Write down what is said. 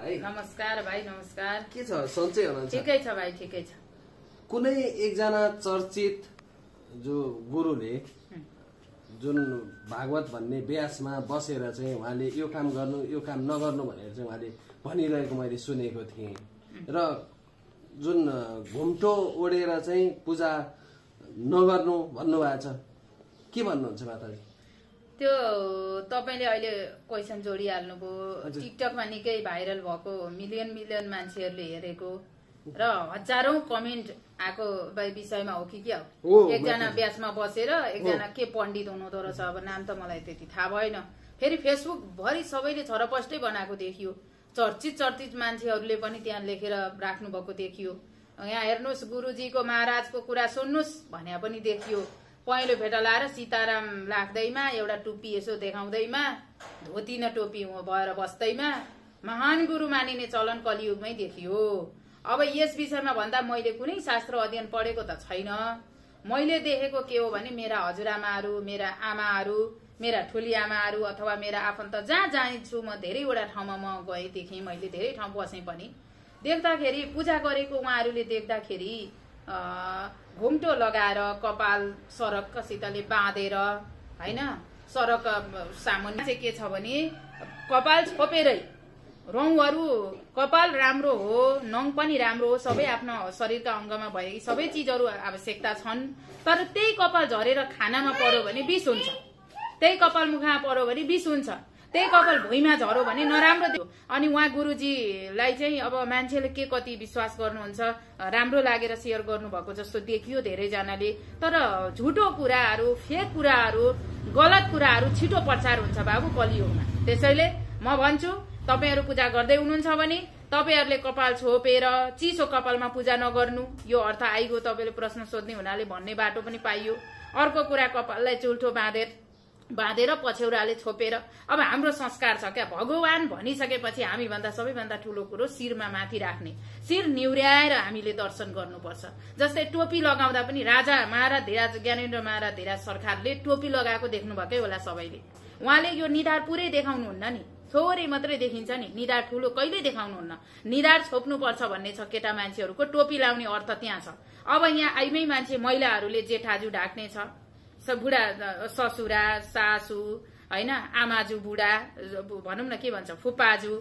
भाइ। नमस्कार भाइ, नमस्कार। के छ, सन्चै हुनुहुन्छ? ठिकै छ भाइ, ठिकै छ। कुनै एकजना चर्चित जो गुरुले जुन भागवत भन्ने व्यासमा बसेर चाहिँ उहाँले यो काम गर्नु यो काम नगर्नु भनेर चाहिँ उहाँले भनिरहेको मैले सुनेको थिएँ र जुन घुम्टो ओढेर चाहिँ पूजा नगर्नु भन्नुभएको छ, के भन्नुहुन्छ माताजी? त्यो तपाईले अहिले क्वेसन जोडिहाल्नुभयो। टिकटकमा निकै भाइरल भएको, मिलियन मान्छेहरूले हेरेको र हजारौं कमेन्ट आएको विषयमा हो कि क्या हो। एकजना व्यासमा बसेर एकजना के पण्डित हुनुहुँदो रहेछ, अब नाम त मलाई त्यति थाहा भएन। फेरि फेसबुक भरि सबैले छरपस्टै बनाएको देखियो। चर्चित मान्छेहरूले पनि त्यहाँ लेखेर राख्नु भएको देखियो। यहाँ हेर्नुहोस्, गुरुजीको महाराजको कुरा सुन्नुहोस् भने पनि देखियो। पहेँलो भेटा लाएर सीताराम लाग्दैमा, एउटा टोपी यसो देखाउँदैमा, धोती न टोपी भएर बस्दैमा महान गुरु मानिने चलन कलियुगमै देखियो। अब यस विषयमा भन्दा मैले कुनै शास्त्र अध्ययन पढेको त छैन। मैले देखेको के हो भने मेरा हजुरआमाहरू, मेरा आमाहरू, मेरा ठुली आमाहरू अथवा मेरा आफन्त जहाँ जान्छु म, धेरैवटा ठाउँमा म गएँ, देखेँ, मैले धेरै ठाउँ बसेँ पनि। देख्दाखेरि पूजा गरेको उहाँहरूले देख्दाखेरि घुम्टो लगाएर कपाल सरकसितले बाँधेर, होइन, सरक सामुन्ने चाहिँ के छ भने कपाल छोपेरै, रौँहरू, कपाल राम्रो हो, नङ पनि राम्रो हो, सबै आफ्नो शरीरका अङ्गमा भएकी सबै चिजहरू आवश्यकता छन्। तर त्यही कपाल झरेर खानामा पर्यो भने विष हुन्छ, त्यही कपाल मुखमा पर्यो भने विष हुन्छ, त्यही कपाल भुइँमा झर्यो भने नराम्रो थियो। अनि उहाँ गुरुजीलाई चाहिँ अब मान्छेले के कति विश्वास गर्नुहुन्छ, राम्रो लागेर सेयर गर्नुभएको जस्तो देखियो धेरैजनाले। तर झुटो कुराहरू, फेक कुराहरू, गलत कुराहरू छिटो प्रचार हुन्छ बाबु कलियुगमा। त्यसैले म भन्छु, तपाईहरू पूजा गर्दै हुनुहुन्छ भने तपाईहरूले कपाल छोपेर चिसो कपालमा पूजा नगर्नु। यो अर्थ आइगयो। तपाईँले प्रश्न सोध्ने हुनाले भन्ने बाटो पनि पाइयो। अर्को कुरा, कपाललाई चुल्ठो बाँधेर पछ्यौराले छोपेर। अब हाम्रो संस्कार छ क्या, भगवान भनिसकेपछि हामीभन्दा सबैभन्दा ठुलो कुरो शिरमा माथि राख्ने, शिर निहुर्याएर हामीले दर्शन गर्नुपर्छ। जस्तै टोपी लगाउँदा पनि राजा महाराज धीराज ज्ञानेन्द्र महाराज धीराज सरकारले टोपी लगाएको देख्नुभएकै होला सबैले। उहाँले यो निधार पुरै देखाउनुहुन्न नि, थोरै मात्रै देखिन्छ नि, निधार ठुलो कहिल्यै देखाउनुहुन्न। निधार छोप्नुपर्छ भन्ने छ केटा मान्छेहरूको, टोपी लाउने अर्थ त्यहाँ छ। अब यहाँ आइमै मान्छे महिलाहरूले जेठाजु ढाक्ने छ, बुढा ससुरा सासू, होइन, आमाजु बुढा भनौँ न, के भन्छ, फुपाजु,